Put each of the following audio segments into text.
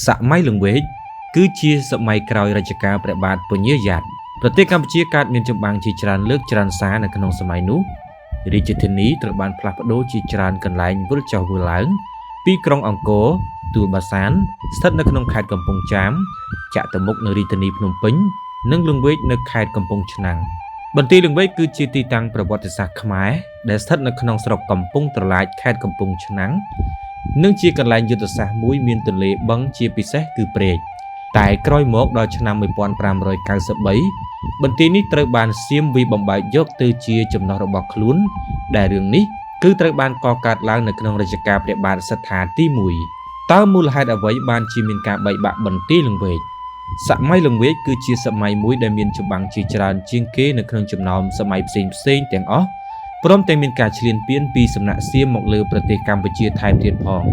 សម័យលង្វែកគឺជាសម័យក្រោយរជ្ជកាលព្រះបាទពញាយ៉ាតប្រទេសកម្ពុជាកើតមានចម្បាំងជាច្រើនលើកច្រើនសារនៅក្នុងសម័យនោះរាជធានីត្រូវបានផ្លាស់ប្ដូរជាច្រើនកន្លែងវិលចុះវិលឡើងពីក្រុងអង្គរទួលបាសានស្ថិតនៅក្នុងខេត្តកំពង់ចាមចាក់ទៅមុខនៅរាជធានីភ្នំពេញនិងលង្វែកនៅខេត្តកំពង់ឆ្នាំងបន្ទាយលង្វែកគឺជាទីតាំងប្រវត្តិសាស្ត្រខ្មែរដែលស្ថិតនៅក្នុងស្រុកកំពង់ត្រឡាចខេត្តកំពង់ឆ្នាំងនិងជាកន្លែងយុទ្ធសាស្ត្រមួយមានទន្លេបឹងជាពិសេសគឺព្រែកតែក្រោយមកដល់ឆ្នាំ1593បន្ទាយនេះត្រូវបានសៀមវាយបំបែកយកទៅជាចំណោះរបស់ខ្លួនដែលរឿងនេះគឺត្រូវបានកកើតឡើងនៅក្នុងរជ្ជកាលព្រះបាទសត្ថាទី1តើមូលហេតុអ្វីបានជាមានការបែកបាក់បន្ទាយលង្វែកសម័យលង្វែកគឺជាសម័យមួយដែលមានចម្បាំងជាច្រើនជាងគេនៅក្នុងចំណោមសម័យផ្សេងផ្សេងទាំងអស់ព្រមទាំងមានការឈ្លានពានពីសំណាក់សៀមមកលើប្រទេសកម្ពុជាថែមទៀតផង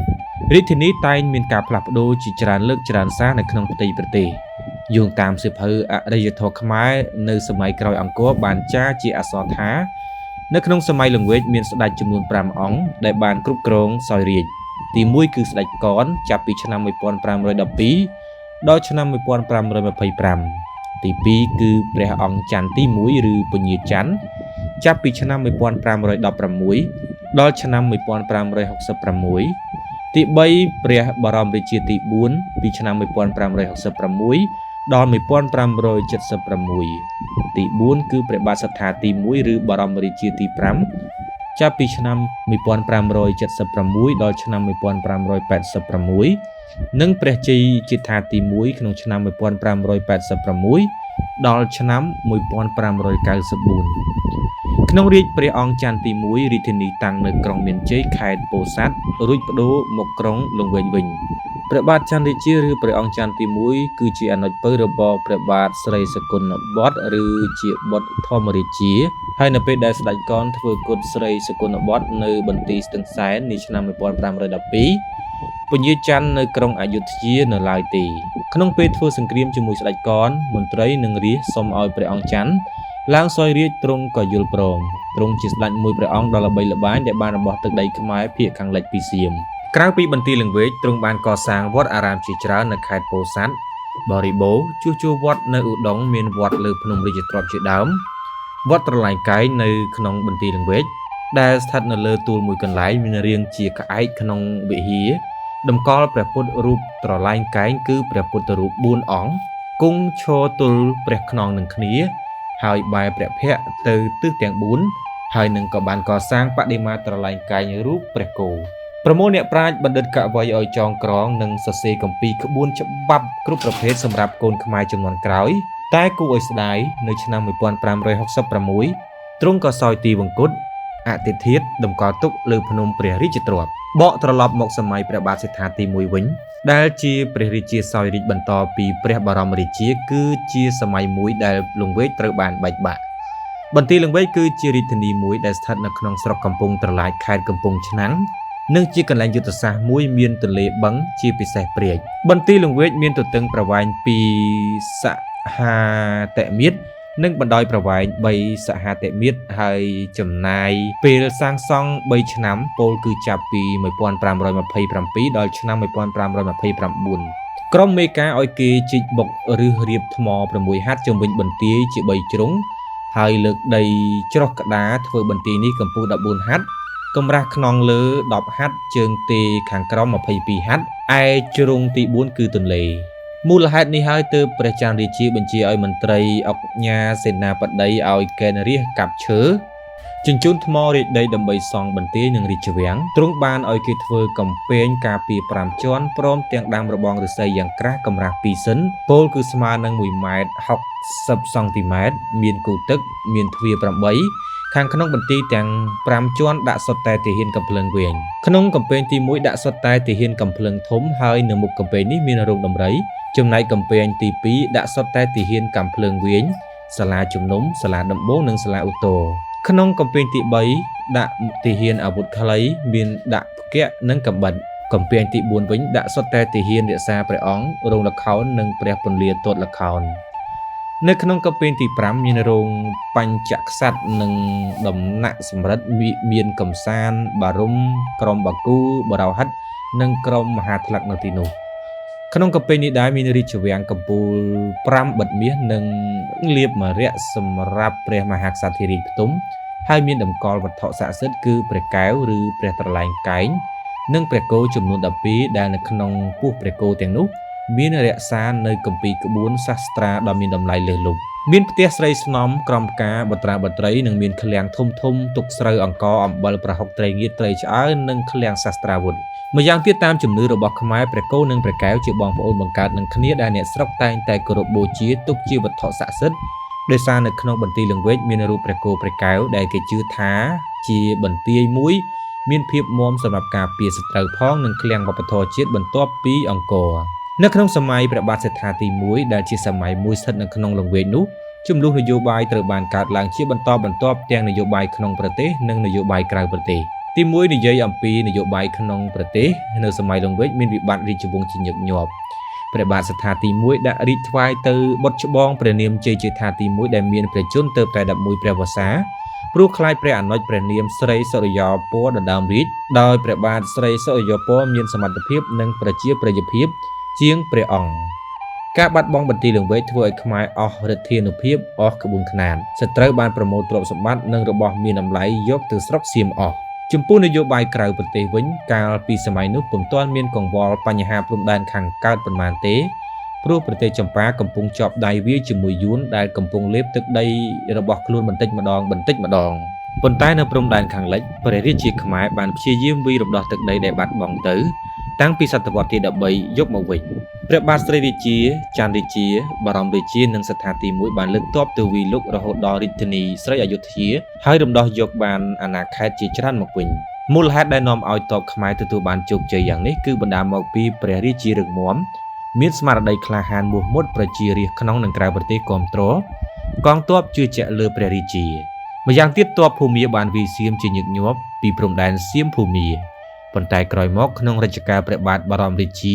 រាជធានីតែងមានការផ្លាស់ប្ដូរជាច្រើនលើកច្រើនសារនៅក្នុងផ្ទៃប្រទេសយោងតាមសៀវភៅអរិយធម៌ខ្មែរនៅសម័យក្រោយអង្គរបានចារជាអក្សរថានៅក្នុងសម័យលង្វែកមានស្ដេចចំនួន5អង្គដែលបានគ្រប់គ្រងសោយរាជ្យទី1គឺស្ដេចកនចាប់ពីឆ្នាំ1512ដល់ឆ្នាំ1525ទី2គឺព្រះអង្គច័ន្ទទី1ឬពញាច័ន្ទចាប់ពីឆ្នាំ1516ដល់ឆ្នាំ1566ទី3ព្រះបរមរាជាទី4ពីឆ្នាំ1566ដល់1576ទី4គឺព្រះបាទសត្ថាទី1ឬបរមរាជាទី5ចាប់ពីឆ្នាំ1576ដល់ឆ្នាំ1586និងព្រះជ័យជេដ្ឋាទី1ក្នុងឆ្នាំ1586ដល់ឆ្នាំ1594ក្នុងរាជ្យព្រះអង្គច័ន្ទទី1រាជធានីតាំងនៅក្រុងមានជ័យខេត្តពោធិ៍សាត់រួចប្ដូរមកក្រុងលង្វែកវិញព្រះបាទច័ន្ទរាជាឬព្រះអង្គច័ន្ទទី1គឺជាអនុជពៅរបស់ព្រះបាទស្រីសកុណបុត្រឬជាបុត្រធម្មរាជាហើយនៅពេលដែលស្ដេចកនធ្វើគុតស្រីសកុណបុត្រនៅបន្ទាយស្ទឹងសែននាឆ្នាំ1512ពញាច័ន្ទនៅក្រុងអយុធ្យានៅឡើយទេក្នុងពេលធ្វើសង្គ្រាមជាមួយស្ដេចកនមន្ត្រីនិងរាស្ត្រសុំឲ្យព្រះអង្គច័ន្ទឡើងសោយរាជ្យទ្រង់ក៏យល់ព្រមទ្រង់ជាស្ដេចមួយព្រះអង្គដ៏ល្បីល្បាញដែលបានរបស់ទឹកដីខ្មែរភាគខាងលិចពីសៀមក្រៅពីបន្ទាយលង្វែកទ្រង់បានកសាងវត្តអារាមជាច្រើននៅខេត្តពោធិ៍សាត់បរិបូរណ៍ជួសជុលវត្តនៅឧដុង្គមានវត្តលើភ្នំរាជទ្រព្យជាដើមវត្តត្រឡែងកែងនៅក្នុងបន្ទាយលង្វែកដែលស្ថិតនៅលើទួលមួយកន្លែងមានរាងជាក្អែកក្នុងវិហារតម្កល់ព្រះពុទ្ធរូបត្រឡែងកែងគឺព្រះពុទ្ធរូប4អង្គគង់ឈរទល់ព្រះខ្នងនឹងគ្នាហើយបែរព្រះភ័ក្ត្រទៅទិសទាំង4ហើយនឹងក៏បានកសាងបដិមាត្រឡែងកែងរូបព្រះគោប្រមូលអ្នកប្រាជ្ញបណ្ឌិតកវីឲ្យចងក្រងនិងសរសេរគម្ពីរក្បួនច្បាប់គ្រប់ប្រភេទសម្រាប់កូនខ្មែរជំនាន់ក្រោយតែគួរឲ្យស្ដាយនៅឆ្នាំ1566ទ្រង់ក៏សោយទីវង្គតអតិធាតុតម្កល់ទុកលើភ្នំព្រះរាជទ្រព្យបកត្រឡប់មកសម័យព្រះបាទសត្ថាទី1វិញដែលជាព្រះរាជាសោយរាជ្យបន្តពីព្រះបរមរាជាគឺជាសម័យមួយដែលលង្វែកត្រូវបានបែកបាក់បន្ទាយលង្វែកគឺជារាជធានីមួយដែលស្ថិតនៅក្នុងស្រុកកំពង់ត្រឡាចខេត្តកំពង់ឆ្នាំងនិងជាកន្លែងយុទ្ធសាស្ត្រមួយមានទន្លេបឹងជាពិសេសព្រែកបន្ទាយលង្វែកមានទទឹងប្រវែង2សហតិមៀតនិងបណ្ដោយប្រវែង3សហតិមៀតហើយចំណាយពេលសាងសង់3ឆ្នាំពោលគឺចាប់ពី1527ដល់ឆ្នាំ1529ក្រុមមេការឲ្យគេជីកបុកឬរៀបថ្ម6ហាត់ជំវិញបន្ទាយជា3ជ្រុងហើយលើកដីច្រោះក្តារធ្វើបន្ទាយនេះកម្ពស់14ហាត់កម្រាស់ខ្នងលើ10ហាត់ជើងទេខាងក្រោម22ហាត់ឯជ្រុងទី4គឺទន្លេមូលហេតុនេះហើយទើបព្រះច័ន្ទរាជាបញ្ជាឲ្យមន្ត្រីអុកញ៉ាសេនាបតីឲ្យកេណ្ឌរាស្ត្រកាប់ឈើជញ្ជូនថ្មរាជដីដើម្បីសង់បន្ទាយនិងរាជវាំងទ្រង់បានឲ្យគេធ្វើកំពែងការពារ5ជាន់ព្រមទាំងដាំរបងឫស្សីយ៉ាងក្រាស់កម្រាស់2សិនពោលគឺស្មើនឹង1ម៉ែត្រ60សង់ទីម៉ែត្រមានគូទឹកមានទ្វារ8ខាងក្នុងបន្ទាយទាំង5ជាន់ដាក់សុទ្ធតែទាហានកំភ្លើងវែងក្នុងកំពែងទី1ដាក់សុទ្ធតែទាហានកំភ្លើងធំហើយនៅមុខកំពែងនេះមានរោងដំរីចំណែកកំពែងទី2ដាក់សុទ្ធតែទាហានកំភ្លើងវែងសាលាជំនុំសាលាដំបងនិងសាលាឧទ្ធរក្នុងកំពែងទី3ដាក់ទាហានអាវុធខ្លីមានដាក់ផ្គាក់និងកំបិតកំពែងទី4វិញដាក់សុទ្ធតែទាហានរក្សាព្រះអង្គរោងល្ខោននិងព្រះពន្លាទតល្ខោននៅក្នុងកំពែងទី5មានរោងបញ្ចក្សត្រនិងដំណាក់សំរិទ្ធមានកំសាន្តបារមក្រុមបាគូបរោហិតនិងក្រុមមហាថ្លឹកនៅទីនោះ ក្នុងកំពែងនេះដែរមានរាជវាំងកំពូល5បិទមាសនិងលាបមរៈសម្រាប់ព្រះមហាក្សត្រធិរាជផ្ទុំហើយមានតម្កល់វត្ថុស័ក្តិសិទ្ធិគឺព្រះកែវឬព្រះត្រឡែងកែងនិងព្រះគោចំនួន12ដែលនៅក្នុងពោះព្រះគោទាំងនោះមានរក្សានៅគម្ពីរក្បួនសាស្ត្រាដ៏មានតម្លៃលើសលប់មានផ្ទះស្រីស្នំក្រមការបត្រាបត្រីនិងមានឃ្លាំងធំធំទុកស្រូវអង្ករអំបិលប្រហុកត្រីងៀតត្រីឆ្អើរនិងឃ្លាំងសាស្ត្រាវុធម្យ៉ាងទៀតតាមជំនឿរបស់ខ្មែរព្រះគោនិងព្រះកែវជាបងប្អូនបង្កើតនឹងគ្នាដែលអ្នកស្រុកតែងតែគោរពបូជាទុកជាវត្ថុស័ក្តិសិទ្ធិដោយសារនៅក្នុងបន្ទាយលង្វែកមានរូបព្រះគោព្រះកែវដែលគេជឿថាជាបន្ទាយមួយមានភាពមាំសម្រាប់ការពារសត្រូវផងនិងឃ្លាំងវប្បធម៌ជាតិបន្ទាប់ពីអង្គរនៅក្នុងសម័យព្រះបាទសេដ្ឋាទី1ដែលជាសម័យមួយស្ថិតនៅក្នុងលង្វែកនោះចំនួននយោបាយត្រូវបានកើតឡើងជាបន្តបន្ទាប់ទាំងនយោបាយក្នុងប្រទេសនិងនយោបាយក្រៅប្រទេសទី1និយាយអំពីនយោបាយក្នុងប្រទេសនៅសម័យលង្វែកមានវិបត្តិរាជវង្សជាញឹកញាប់ព្រះបាទសត្ថាទី1ដាក់រាជថ្វាយទៅបុត្រច្បងព្រះនាមជ័យជេដ្ឋាទី1ដែលមានព្រះជន្មទៅតែ11ព្រះវស្សាព្រោះខ្លាចព្រះអនុជព្រះនាមស្រីសុរិយោពរដណ្ដើមរាជដោយព្រះបាទស្រីសុរិយោពរមានសមត្ថភាពនិងប្រជាប្រិយភាពជាងព្រះអង្គការបាត់បង់បន្ទាយលង្វែកធ្វើឲ្យខ្មែរអស់ឫទ្ធានុភាពអស់ក្បួនខ្នាតសត្រូវបានប្រមូលទ្រព្យសម្បត្តិនិងរបស់មានតម្លៃយកទៅស្រុកសៀមអស់ចំពោះនយោបាយក្រៅប្រទេសវិញកាលពីសម័យនោះពុំទាន់មានកង្វល់បញ្ហាព្រំដែនខាងកើតប៉ុន្មានទេព្រោះប្រទេសចម្ប៉ាកំពុងជាប់ដៃវាជាមួយយួនដែលកំពុងលេបទឹកដីរបស់ខ្លួនបន្តិចម្ដងបន្តិចម្ដងប៉ុន្តែនៅព្រំដែនខាងលិចព្រះរាជាខ្មែរបានព្យាយាមវាយរំដោះទឹកដីដែលបាត់បង់ទៅតាំងពីសតវត្សទី13យកមកវិញព្រះបាទស្រីរាជាច័ន្ទរាជាបរមរាជានិងសត្ថាទី1បានលើកទ័ពទៅវាយលុករហូតដល់រាជធានីស្រីអយុធ្យាហើយរំដោះយកបានអាណាខេត្តជាច្រើនមកវិញមូលហេតុដែលនាំឲ្យទ័ពខ្មែរទទួលបានជោគជ័យយ៉ាងនេះគឺបណ្ដាលមកពីព្រះរាជារឹងមាំមានស្មារតីក្លាហានមោះមុតប្រជារាស្ត្រក្នុងនិងក្រៅប្រទេសគាំទ្រកងទ័ពជឿជាក់លើព្រះរាជាម្យ៉ាងទៀតទ័ពភូមាបានវាយសៀមជាញឹកញាប់ពីព្រំដែនសៀមភូមាប៉ុន្តែក្រោយមកក្នុងរជ្ជកាលព្រះបាទបរមរាជា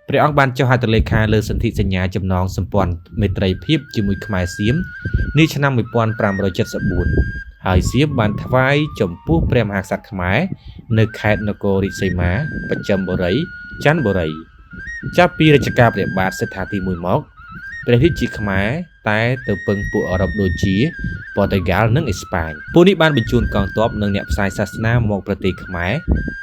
ព្រះអង្គបានចុះហត្ថលេខាលើសន្ធិសញ្ញាចំណងសម្ព័ន្ធមេត្រីភាពជាមួយខ្មែរសៀមនាឆ្នាំ1574ហើយសៀមបានថ្វាយចំពោះព្រះមហាក្សត្រខ្មែរនៅខេត្តនគររាជសីមាបច្ចឹមបុរីច័ន្ទបុរីចាប់ពីរជ្ជកាលព្រះបាទសេដ្ឋាទី1មកព្រះរាជាខ្មែរតែទៅពឹងពួកអឺរ៉ុបដូចជាប៉ូទុយហ្គាល់និងអេស្ប៉ាញពួកនេះបានបញ្ជូនកងទ័ពនិងអ្នកផ្សាយសាសនាមកប្រទេសខ្មែរ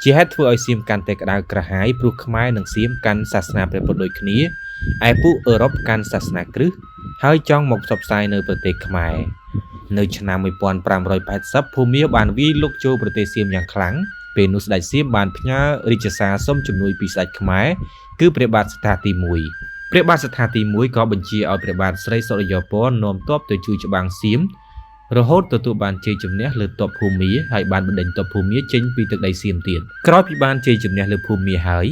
ជាហេតុធ្វើឲ្យសៀមកាន់តែក្តៅក្រហាយព្រោះខ្មែរនិងសៀមកាន់សាសនាព្រះពុទ្ធដូចគ្នាឯពួកអឺរ៉ុបកាន់សាសនាគ្រិស្តហើយចង់មកផ្សព្វផ្សាយនៅប្រទេសខ្មែរនៅឆ្នាំ1580ភូមាបានវាយលុកចូលប្រទេសសៀមយ៉ាងខ្លាំងពេលនោះស្ដេចសៀមបានផ្ញើរាជសារសុំជំនួយពីស្ដេចខ្មែរគឺព្រះបាទសត្ថាទី1ព្រះបាទសត្ថាទី1ក៏បញ្ជាឲ្យព្រះបាទស្រីសុរិយោពរនាំទ័ពទៅជួយច្បាំងសៀមរហូតទទួលបានជ័យជំនះលើទ័ពភូមាហើយបានបណ្ដេញទ័ពភូមាចេញពីទឹកដីសៀមទៀតក្រោយពីបានជ័យជំនះលើភូមាហើយ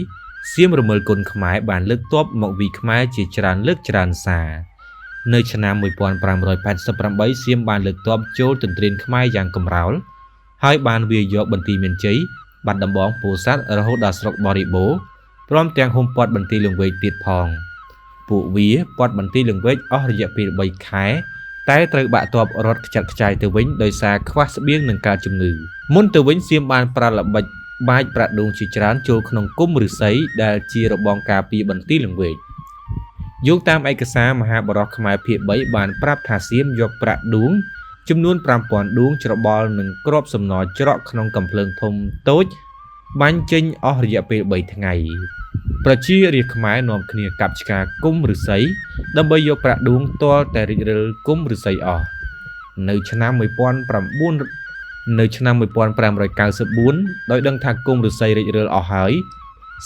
សៀមរមិលគុណខ្មែរបានលើកទ័ពមកវាយខ្មែរជាច្រើនលើកច្រើនសារនៅឆ្នាំ1588សៀមបានលើកទ័ពចូលទន្ទ្រានខ្មែរយ៉ាងកម្រោលហើយបានវាយយកបន្ទាយមានជ័យបាត់ដំបងពោធិ៍សាត់រហូតដល់ស្រុកបរិបូរណ៍ព្រមទាំងហ៊ុំព័ទ្ធបន្ទាយលង្វែកទៀតផងពួកវាព័ទ្ធបន្ទាយលង្វែកអស់រយៈពេល3ខែតែត្រូវបាក់ទ័ពរត់ខ្ចាត់ខ្ចាយទៅវិញដោយសារខ្វះស្បៀងនិងការជំងឺមុនទៅវិញសៀមបានប្រើល្បិចបាចប្រាក់ដួងជាច្រើនចូលក្នុងគុម្ពឫស្សីដែលជារបងការពារបន្ទាយលង្វែកយោងតាមឯកសារមហាបរោះខ្មែរភាគ3បានប្រាប់ថាសៀមយកប្រាក់ដួងចំនួន5000ដួងច្របល់នឹងគ្រាប់សំណល់ច្រកក្នុងកំភ្លើងធំតូចបាញ់ចេញអស់រយៈពេល3ថ្ងៃប្រជារាស្ត្រខ្មែរនាំគ្នាកាប់ឆ្ការគុម្ពឫស្សីដើម្បីយកប្រាក់ដួងទាល់តែរិចរិលគុម្ពឫស្សីអស់នៅឆ្នាំ19នៅឆ្នាំ1594ដោយដឹងថាគុម្ពឫស្សីរិចរិលអស់ហើយ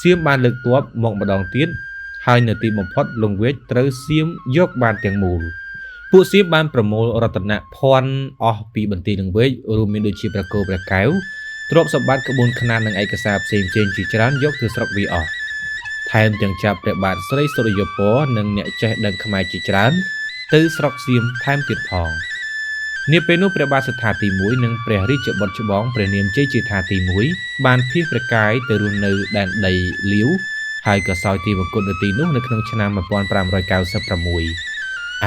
សៀមបានលើកទ័ពមកម្ដងទៀតហើយនៅទីបំផុតលង្វែកត្រូវសៀមយកបានទាំងមូលពួកសៀមបានប្រមូលរតនភ័ណ្ឌអស់ពីបន្ទាយលង្វែករួមមានដូចជាព្រះគោព្រះកែវទ្រព្យសម្បត្តិក្បួនខ្នាតនិងឯកសារផ្សេងៗជាច្រើនយកទៅស្រុកវាអស់ថែមទាំងចាប់ព្រះបាទស្រីសុរិយោពរនិងអ្នកចេះដឹងខ្មែរជាច្រើនទៅស្រុកសៀមថែមទៀតផងនាពេលនោះព្រះបាទសត្ថាទី1និងព្រះរាជបុត្រច្បងព្រះនាមជ័យជេដ្ឋាទី1បានភៀសព្រះកាយទៅរស់នៅដែនដីលាវហើយក៏សោយទីវង្គតនៅទីនោះនៅក្នុងឆ្នាំ1596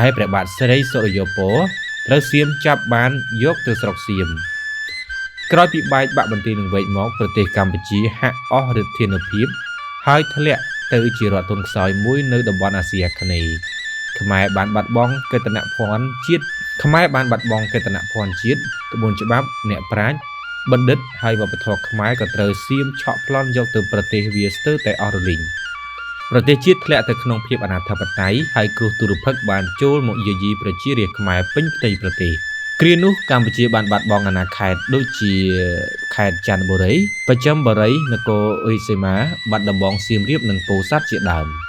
ឯព្រះបាទស្រីសុរិយោពរត្រូវសៀមចាប់បានយកទៅស្រុកសៀមក្រោយពីបែកបាក់បន្ទាយលង្វែកមកប្រទេសកម្ពុជាហាក់អស់ឫទ្ធានុភាពហើយធ្លាក់ ទៅជារដ្ឋទន់ខ្សោយមួយនៅតំបន់អាស៊ីអាគ្នេយ៍ខ្មែរបានបាត់បង់កេតនភ័ណ្ឌជាតិខ្មែរបានបាត់បង់កេតនភ័ណ្ឌជាតិក្បួនច្បាប់អ្នកប្រាជ្ញបណ្ឌិតហើយវប្បធម៌ខ្មែរក៏ត្រូវសៀមឆក់ប្លន់យកទៅប្រទេសវាស្ទើរតែអស់រលីងប្រទេសជាតិធ្លាក់ទៅក្នុងភាពអនាធិបតេយ្យហើយគ្រោះទុរភិក្សបានចូលមកយាយីប្រជារាស្ត្រខ្មែរពេញផ្ទៃប្រទេសគ្រានោះកម្ពុជាបានបាត់បង់អាណាខេត្តដូចជាខេត្តចន្ទបុរីបច្ចឹមបុរីនគររាជសីមាបាត់ដំបងសៀមរាបនិងពោធិ៍សាត់ជាដើម។